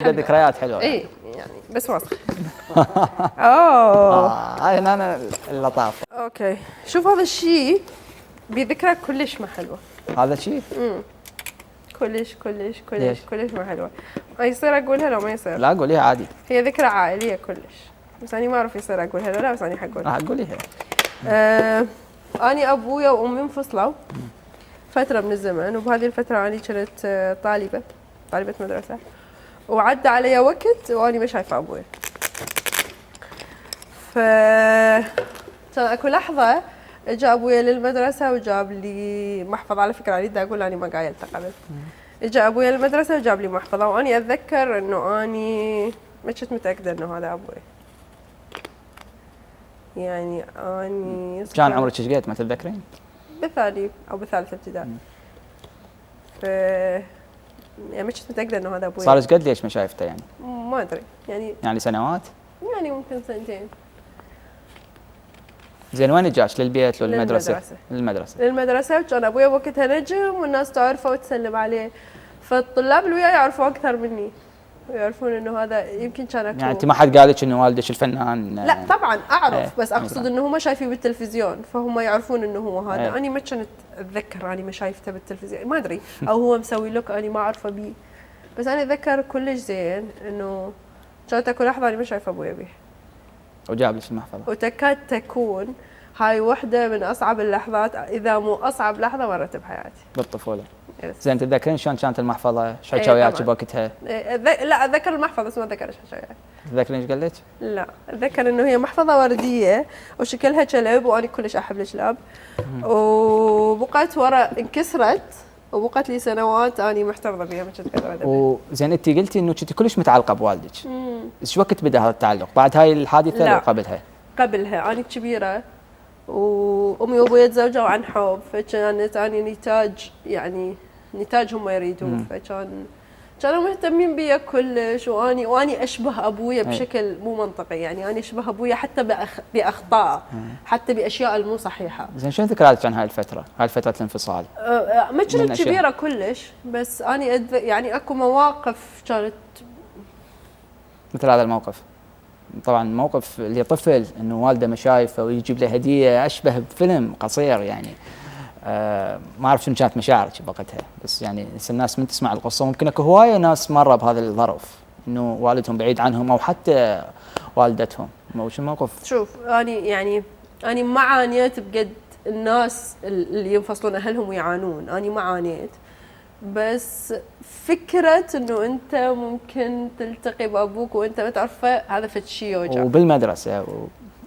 ذكريات حلوه اي يعني بس وسخ. اوه هاي انا اللطافه. اوكي، شوف هذا الشيء بذكرى كلش ما حلوه. هذا شيء كلش كلش كلش ليش؟ كلش ما حلوه. ما يصير اقولها لو ما يصير؟ لا قوليها عادي. هي ذكرى عائليه كلش، بس انا ما اعرف يصير اقولها لو لا، بس انا حقولها. راح قوليها. اني ابويا وامي انفصلوا فتره من الزمن، وبهذه الفتره اني كنت طالبه مدرسه، وعدى علي وقت واني ما شايفه ابويا. كان اكو لحظه اجى ابويا للمدرسه وجاب لي محفظه. على فكره اريد اقول اني ما قايلته قبل. اجى ابويا للمدرسه وجاب لي محفظه، واني اتذكر انه اني ما كنت متاكده انه هذا ابوي. يعني اني كان عمرك ايش قد ما تتذكرين؟ بالثاني او بالثالث ابتدائي. يعني ما كنت متاكده انه هذا ابوي. صار ايش قد ليش ما شايفته يعني؟ ما ادري يعني سنوات؟ يعني ممكن سنتين. زين وين جاش؟ للبيت ولا للمدرسه؟ للمدرسه. وكان ابويا وقتها نجم والناس تعرفه وتسلم عليه، فالطلاب اللي وياي يعرفوا اكثر مني ويعرفون انه هذا يمكن كان اكو. يعني انت ما حد قال لك انه والدك الفنان؟ لا طبعا اعرف، بس اقصد انه هم شايفيه بالتلفزيون فهم يعرفون انه هو هذا. انا ما كنت اتذكر اني ما شايفته بالتلفزيون، ما ادري، او هو مسوي لك اني ما اعرفه بيه. بس انا اتذكر كلش زين انه كانت اكو لحظه اني ما شايفه ابويا بيه وجاب لك المحفظه، وتكاد تكون هاي واحدة من أصعب اللحظات، إذا مو أصعب لحظة مرت بحياتي بالطفولة. يس. زين تتذكرين شلون كانت المحفظة؟ ايش حكى وياك بوقتها؟ لا أتذكر المحفظة بس ما أتذكر إيش حكى وياي. تتذكرين ايش قال لك؟ لا أتذكر إنه هي محفظة وردية وشكلها كلب، وأنا كلش أحب الكلاب، وبقت ورا انكسرت وبقت لي سنوات أنا محتفظة بها ما كنت قادرة. وزين أنت قلتي إنه كنتي كلش متعلقة بوالدك. ايش وقت بدأ هذا التعلق؟ بعد هاي الحادثة لا. ولا قبلها؟ قبلها. أنا كبيرة وامي وابوي تزوجوا عن حب، فكانت اني نتاج، يعني نتاج هم يريدون، كانوا مهتمين بي كلش، واني اشبه ابويا بشكل مو منطقي. يعني اني اشبه ابويا حتى باخطاء، حتى باشياء المو صحيحه. زين شنو ذكرياتك عن هاي الفتره؟ هاي فتره الانفصال؟ ما كنت كبيره كلش، بس اني يعني اكو مواقف كانت مثل هذا الموقف. طبعا موقف اللي طفل انه والده ما شايفه ويجيب له هديه اشبه بفيلم قصير يعني. ما اعرف شنو كانت مشاعرك بوقتها، بس يعني الناس من تسمع القصه ممكن اكو هوايه ناس مره بهذا الظرف انه والدهم بعيد عنهم او حتى والدتهم. شو الموقف؟ شوف اني ما عانيت بقد الناس اللي ينفصلون اهلهم ويعانون، اني ما عانيت، بس فكرة انه انت ممكن تلتقي بابوك وانت ما تعرفه هذا فد شيء يوجع. وبالمدرسه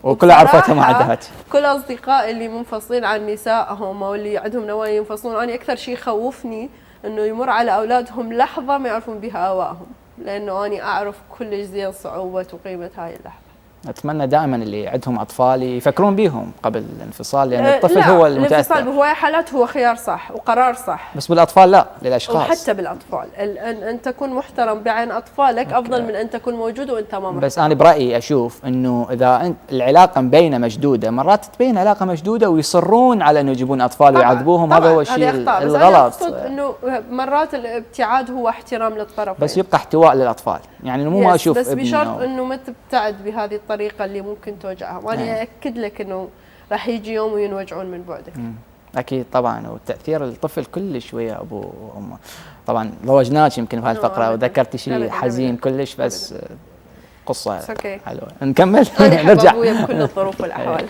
وكلها عرفتها ما عندها. كل اصدقائي اللي منفصلين عن نسائهم او اللي عندهم نوايا ينفصلون، انا اكثر شيء يخوفني انه يمر على اولادهم لحظة ما يعرفون بها ابائهم، لانه انا اعرف كلش زين صعوبة وقيمة هاي اللحظة. اتمنى دائما اللي عندهم اطفال يفكرون بيهم قبل الانفصال، لان الطفل هو المتاثر. الانفصال بهواية حالات هو خيار صح وقرار صح، بس بالاطفال لا، للاشخاص. وحتى بالاطفال ان تكون محترم بعين اطفالك افضل من ان تكون موجود وانت ما محترم. بس انا برايي اشوف انه اذا انت العلاقه مبينه مشدوده، مرات تبين علاقه مشدوده ويصرون على انه يجيبون اطفال ويعذبوهم، هذا هو الشيء الغلط. بس انه مرات الابتعاد هو احترام للطرفين، بس يبقى احتواء للاطفال، يعني مو ما اشوف بس بشرط انه ما تبتعد بهذه الطريقه اللي ممكن توجعهم. وانا اكد لك انه راح يجي يوم وينوجعون من بعدك. اكيد طبعا، وتاثير الطفل كلش ويا ابوه وامه. طبعا ضوجناك يمكن في هالفقره وذكرتي شيء حزين كلش، بس قصه حلوه. نكمل. نرجع بكل الظروف والاحوال.